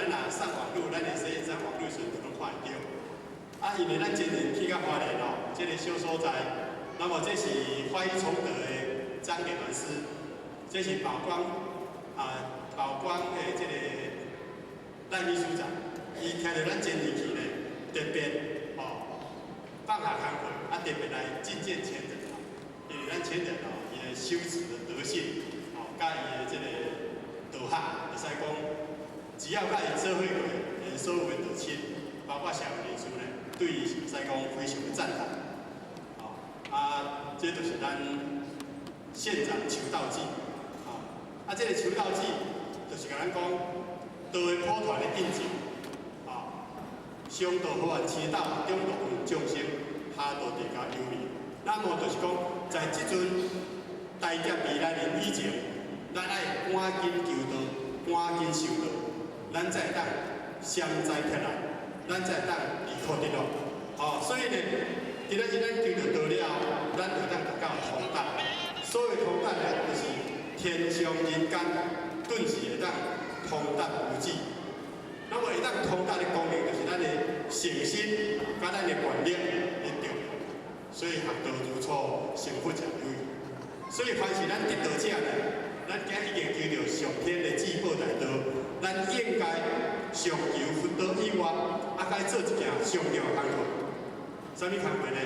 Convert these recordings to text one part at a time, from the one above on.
咱若上網路，咱的實驗室網路時就攏看會著。啊，因為咱前年去到花蓮哦，這個小所在，那麼這是法醫崇德的張連蘭師，這是寶光啊，寶光的這個賴秘書長，伊聽著咱前年去呢，特別哦放下工課，啊特別來覲見前人哦，因為咱前人哦，伊的修持的德性哦，佮伊的這個道行，會使講，只要佮伊做伙過，𪜶所有的道親，包括社會人士呢，對伊是會使講非常的讚嘆。哦，啊，這就是咱縣長求道記，哦，啊，這個求道記就是共咱講道的普傳的印證，哦，上道好願師道，中道問眾生，下道地家有名。那麼就是講，在這陣大劫未來臨以前，咱愛趕緊求道，趕緊修道，咱才會當消災避難，咱才會當離苦得樂。哦，所以呢，今仔日咱求著道了後，咱就當達到通達。所謂通達呢，就是天上人間頓時會當通達無際。那麼會當通達的功能，就是咱的誠心佮咱的願力的作用。所以學道如初，成佛者有餘。所以凡是咱得道者呢，咱今已經求著上天的至寶大道，咱應該上求佛道以外，啊，該做一件上重要的工課。啥物工課呢？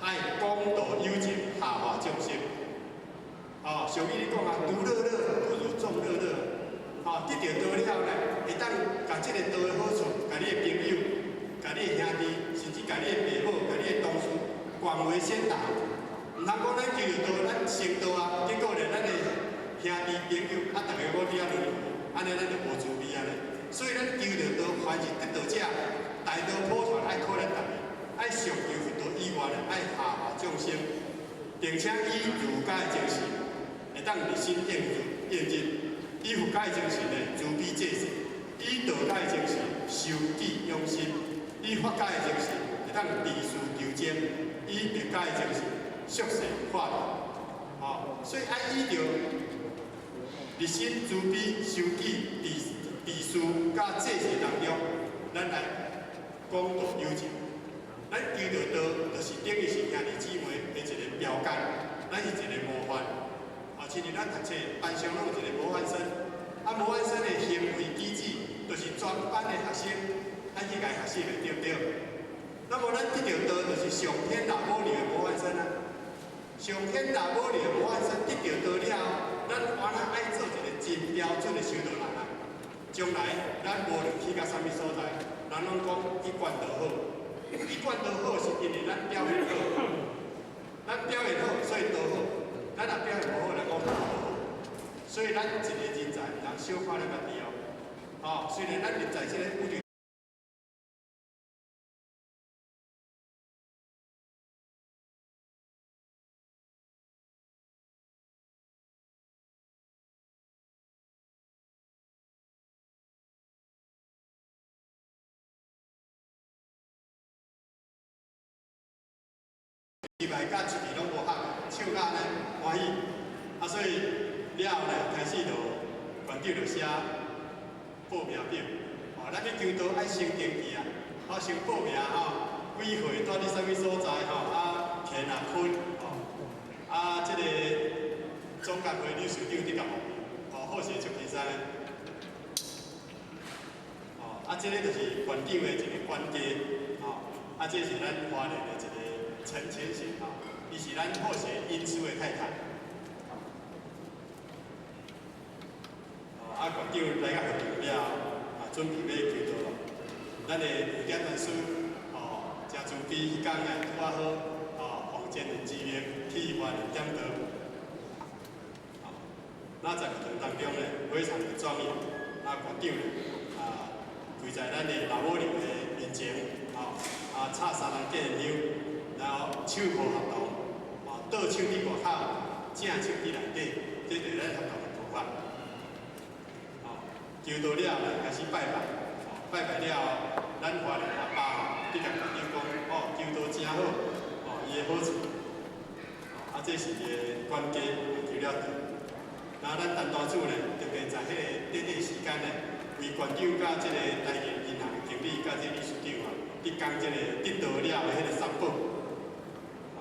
愛廣度有情，下化眾生。哦，俗語咧講啊，獨樂樂不如眾樂樂。哦，得著道了後呢，會當共這個道的好處，共你的朋友、共你的兄弟，甚至共你的爸母、共你的同事，廣為宣導。毋通講咱求著道，咱成道啊，結果咧，咱的兄弟朋友啊，逐家我佇遐輪迴，按呢咱就無滋味啊咧。所以咱求著道，凡是得道者，大道普傳愛靠咱逐家，愛上求佛道以外咧，愛下化眾生，並且以儒家的精神，會當立身應入應日；以佛家的精神呢，慈悲濟世；以道家的精神，修己養心；以法家的精神，會當治事求精；以佛家的精神，蓄勢化道。哦，所以愛依著立身、慈悲、修己、治治事佮濟世當中，咱來廣度有情。咱求著道，就是等於是兄弟姊妹的一個標桿，咱是一個模範。啊，親像咱讀冊班上攏有一個模範生，啊，模範生的行為舉止，就是全班的學生愛去共伊學習的，對毋對？那麼咱得著道，就是上天老母娘的模範生啊。上天老母娘的模範生得著道了後，咱原來愛做一個真標準的修道人啊。將來咱無論去到啥物所在，人攏講一貫道好，一貫道好是因為咱表現好，咱表現好，所以道好。咱若表現無好，人講道無好。所以咱一個人才毋通小看咱家己哦。哦，雖然咱入在這個宇宙。入來佮出去攏無合，唱甲按呢歡喜，啊，所以了後呢，開始就館長就寫報名表，哦，咱去求道愛先登記啊，哦，先報名吼，幾歲，住佇啥物所在吼，啊，乾啊坤，吼，啊，這個總幹會理事長佇甲無，哦，好勢足輕鬆的，哦，啊，這個就是館長的一個管家，吼，啊，這是咱花蓮的一個。陳前賢吼，伊是咱好勢恩師的太太。哦，啊，館長來到佛場了後，啊，準備欲求道咯。咱的五點禪師，哦，誠慈悲，彼工呢拄仔好，哦，奉前人之命去花蓮點道。哦，那在活動當中呢，非常的莊嚴。啊，館長呢，啊，跪在咱的老母娘的面前，哦，啊，插三支假香。然後手抱合同，哦，倒手佇外口，正手佇內底，這就是咱合同的做法。哦，求道了後，開始拜拜，哦，拜拜了後，咱花蓮阿爸吼，佇共館長講，哦，求道誠好，哦，伊的好處，哦，啊，這是伊的管家求了道。然後咱陳大主呢，特別在彼個短短時間呢，為館長佮這个台建銀行的經理佮這個理事長啊，佇講這個得道了的彼個三寶。哦，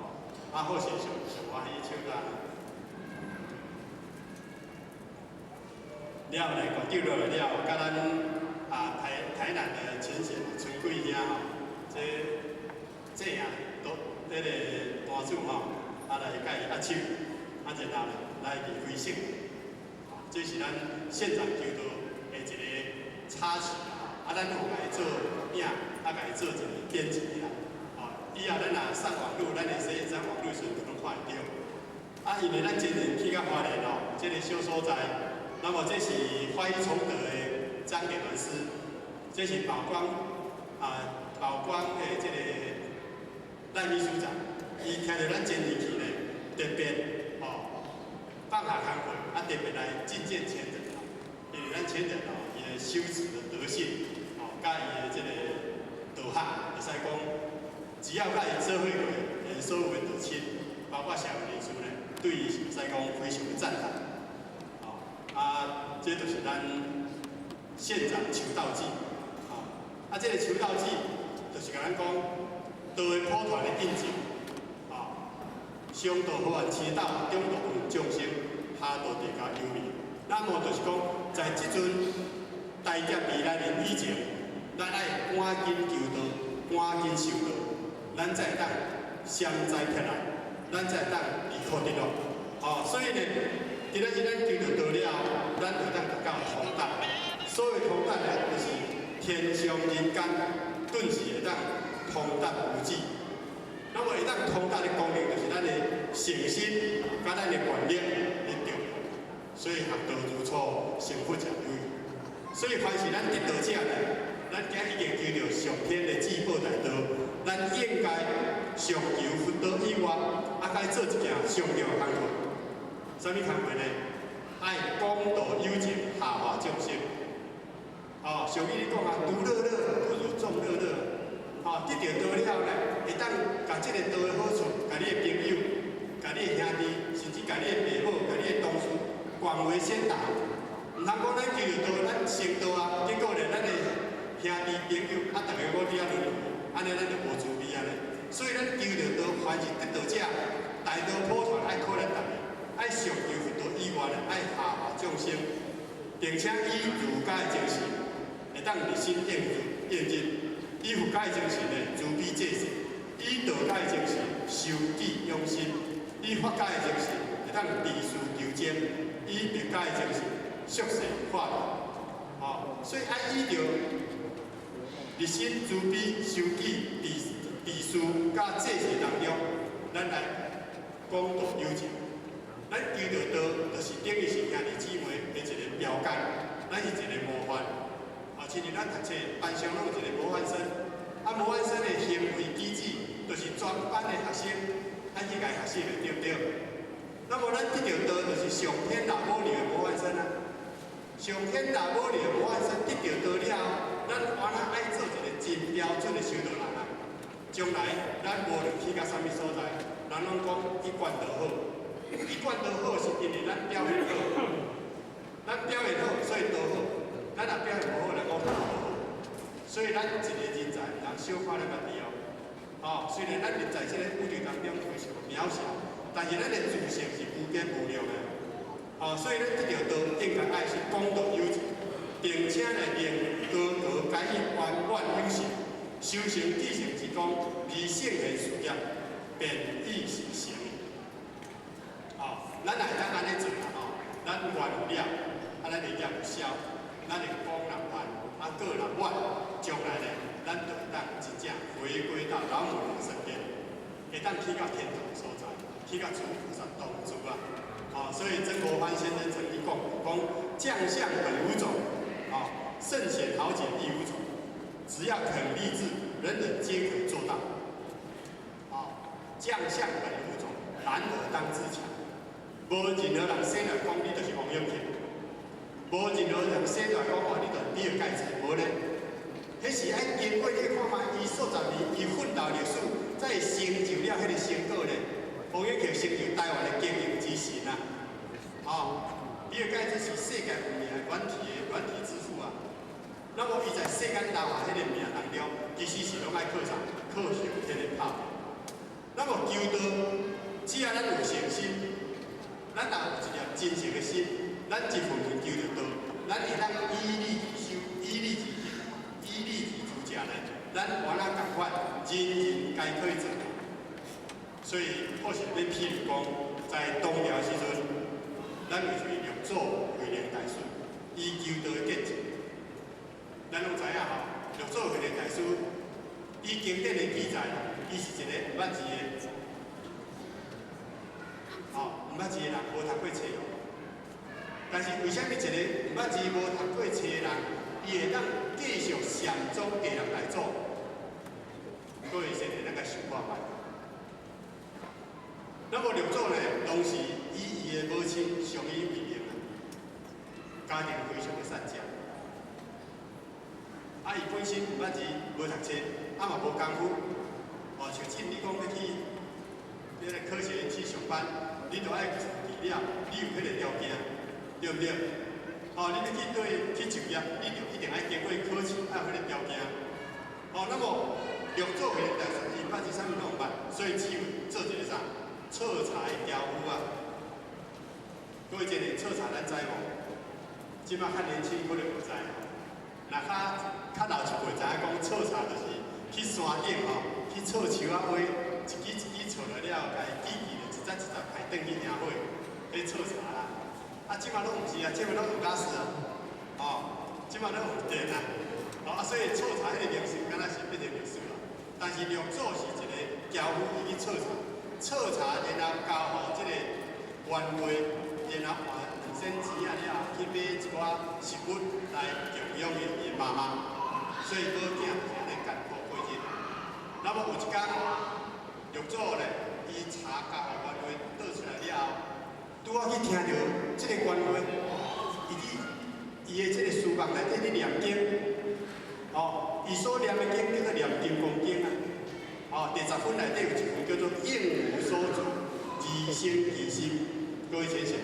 啊好勢上上歡喜笑甲。了後呢，館長落來了後，佮咱啊台南的陳顯春貴兄吼，這啊，都這個單主吼，啊來佮伊握手，啊然後呢來離開聖。這是咱現場求道的一個插曲啊！啊，咱有共伊做影，啊，共伊做一個編輯啦。哦，以後咱若上網路，咱會使上網路時陣攏看會著。啊，因為咱前年去到花蓮哦，這個小所在，那麼這是法醫崇德的張典文師，這是寶光啊寶光的這個賴秘書長，伊聽著咱前年去呢，特別哦放下工課，啊特別來覲見前人哦，因為咱前人哦，伊的修持的德性，哦，佮伊的這個道行，會使講，只要佮伊做伙過，𪜶所有的道親，包括社會人士呢，對伊是會使講非常的讚嘆。哦，啊，這就是咱縣長求道記，哦，啊，這個求道記就是共咱講道的普傳的印證，哦，上道好願師道，中道問眾生，下道地家有名。那麼就是講，在這陣大劫未來臨以前，咱愛趕緊求道，趕緊修道，咱才會當消災脫難，咱才會當離苦得樂。哦，所以呢，今仔日咱求著道了後，咱就當達到通達。所謂通達呢，就是天上人間頓時會當通達無際。那麼會當通達的功能，就是咱的誠心佮咱的願力的作用。所以學道如初，成佛者有餘。所以凡是咱得道者呢，咱今已經求著上天的至寶大道，咱應該上求佛道以外，啊，該做一件上重要的工課。啥物工課呢？愛廣度有情，下化眾生。哦，俗語咧講啊，獨樂樂不如眾樂樂。哦，得著道了後呢，會當共這個道的好處，共你的朋友、共你的兄弟，甚至共你的爸母、共你的同事，廣為宣達。毋通講咱求著道，咱成道啊，結果咧，咱的兄弟朋友啊，逐家我佇遐輪迴，按呢咱就無慈悲啊咧。所以咱求著道，凡是得道者，大道普傳愛考咱逐家，愛上求佛道以外咧，愛下化眾生，並且以儒家的精神，會當立身應應日；以佛家的精神咧，慈悲濟世；以道家的精神，修己養心；以法家的精神，會當治事求精；以佛家的精神，蓄勢化道。哦，所以愛依著立身、慈悲、修己、治治事佮濟世當中，咱來廣度有情。咱求著道，就是等於是兄弟姊妹的一個標桿，咱是一個模範。啊，親像咱讀冊班上攏有一個模範生，啊，模範生的行為舉止，就是全班的學生愛去共伊學習的，對毋對？那麼咱得著道，就是上天老母娘的模範生啊。上天老母娘的模範生得著道了後，咱原來愛做一個真標準的修道人啊。將來咱無論去到啥物所在，人攏講一貫道好，一貫道好是因為咱表現好，咱表現好，所以道好。咱若表現無好，人講無好。所以咱一個人才毋通小看咱家己哦。哦，雖然咱人在這個宇宙當中非常渺小，但是咱的自性是無邊無量的。哦，所以咱得著道應該愛是廣度有情，並且呢，令高閣皆以圓滿有成，修成至聖之功，離聖賢事業，便已是成。哦，咱若會當按呢做啦吼，咱願有了，啊，咱的業有消，咱的功若完，啊，果若滿，將來呢，咱就會當真正回歸到老母娘身邊，會當去到天堂的所在，去佮諸菩薩同住啊！哦，所以曾國藩先生曾經講，講將相本無種，哦，聖賢豪傑亦無種，只要肯立志，人人皆可做到。哦，將相本無種，男兒當自強。無任何人生來講你就是王永慶，無任何人生來講哦，你就是比爾蓋茨，無咧。彼是愛經過你看覓，伊數十年，伊奮鬥歷史，才會成就了彼個成果咧。王永慶成就台灣的經營之神啊！哦，比爾蓋茨是世界有名的軟體之父啊！那麼伊在世間留下彼个名當中，其實是攏愛靠啥？靠後天的拍拼。那麼求道，只要咱有誠心，咱若有一粒真誠的心，咱一份份求著道，咱會當依理而修，依理而行，依理而住者呢，咱原來仝款，人人皆可以做。所以，或是欲譬如講，在唐朝時陣，咱有一位六祖慧能大師，伊求道的見證，咱攏知影吼。六祖慧能大師，以經典的記載，伊是一個毋捌字的，吼，毋捌字的人，無讀過冊哦。但是為啥物一個毋捌字、無讀過冊的人，伊會當繼續禪宗第六代祖？各位先來咱共想看覓。那麼六祖呢，當時以伊的母親相依為命啊，家庭非常的散家。啊，伊本身毋捌字，無讀冊，啊嘛無功夫。哦，像今你講欲去彼个科學園去上班，你都愛資料，你有彼個條件，對毋對？哦，你欲去對去就業，你就一定愛經過考試，愛有彼个條件。哦，那麼六祖慧能大師伊捌字啥物攏毋捌，所以只有做一個啥？採柴樵夫啊！各位這个採柴咱知無？這擺較年輕可能無知。若較較老一輩知影講採柴就是去山頂吼，去採樹仔花，一支一支採落了，共伊記記咧，一節一節排轉去營火，彼採柴啦。啊，這擺攏毋是啊，這擺攏用瓦斯啊，哦，這擺攏用電啊，哦啊，所以採柴彼個歷史敢若是變成歷史啦。但是六祖是一個樵夫，伊去採柴。採柴，然後交予這個元會，然後換兩仙錢仔了後，去買一寡食物來供養伊的媽媽。所以母囝就是按呢艱苦過日。那麼有一工，六祖咧，伊柴交予元會倒出來了後，拄仔去聽著這個元會，伊佇伊的這個書房內底咧念經，哦，伊所念的經叫做念金剛經啊。哦，第十分內底有一分叫做應無所住，而生其心。各位淺顯，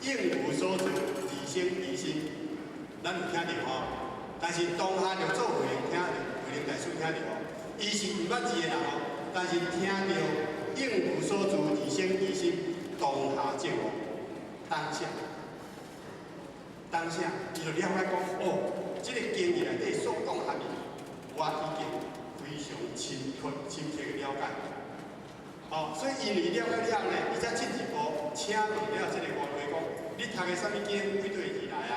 應無所住，而生其心，咱有聽著吼。但是當下六祖慧能聽著，慧能大師聽著吼，伊是毋捌字的人吼，但是聽著應無所住，而生其心，當下證悟，當下，當下，伊就了解講，哦，這个經義內底所講含義，我已經非常深刻、深刻的了解。哦，所以因為了解了後呢，伊才進一步請問了這個元會講，你讀的啥物經，為佗而來啊？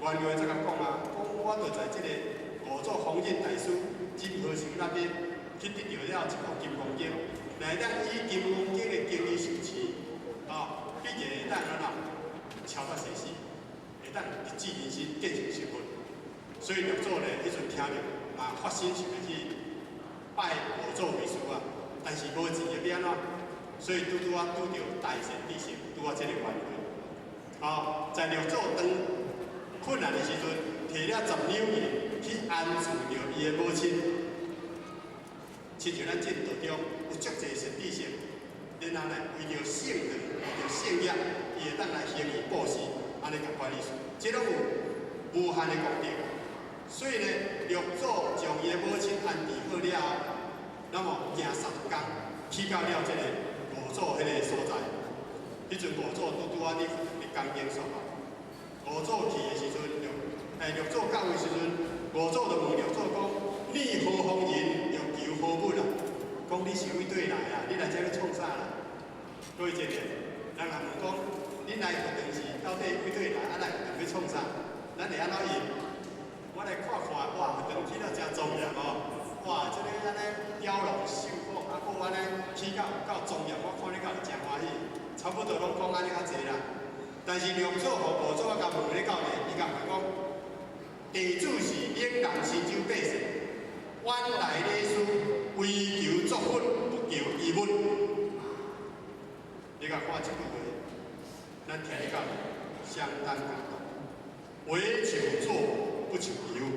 元會才共講啊，講我就在這个五祖弘忍大師金和尚那邊去得著了一部金剛經，來當以金剛經的經義受持，哦，必然會當按怎超脫生死，會當直指人心，見性成佛。所以六祖呢，彼陣聽著嘛發心想欲去拜五祖為師啊，但是無錢欲按怎？所以拄拄仔拄著大善知識，拄仔這个緣分。哦，在六祖當困難的時陣，提了10兩銀去安置著伊的母親。親像咱這道中有足濟善知識，然後呢，為著聖德，為著聖業，伊會當來行義布施，按呢仝款意思。這攏有無限的功德。所以呢，六祖將伊的母親安置好了後，那麼行30工去到了這个五祖彼个所在。彼陣五祖拄拄仔佇佇講經說法。五祖去的時陣，六祖到的時陣，五祖就問六祖講：你何方人？欲求何物啊？講你是為佗來啊？你來這欲創啥啦？各位姐姐，人若問講，你來佛堂是到底為佗來？啊，來佛堂欲創啥？咱會按怎應？我來看看，哇，佛堂起了誠莊嚴哦！哇，這个按呢雕龍繡鳳，啊，閣按呢起到有夠莊嚴，我看你敢有誠歡喜。差不多攏講按呢較濟啦。但是六祖予五祖仔共問咧到呢，伊共回講：弟子是嶺南神州百姓，遠來禮師，唯求作佛，不求衣物。你共看這句話，咱聽咧到相當感動。唯求作佛，不求衣物。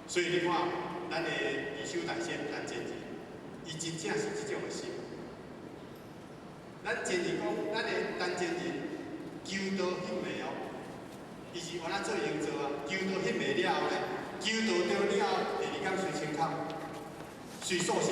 所以你看，咱的義修大仙陳前人，伊真正是這種的心。咱前日講，咱的陳前人求道彼個哦，伊是按怎做營造啊？求道翕袂了後咧，求道著了後，第二工隨清空，隨素食。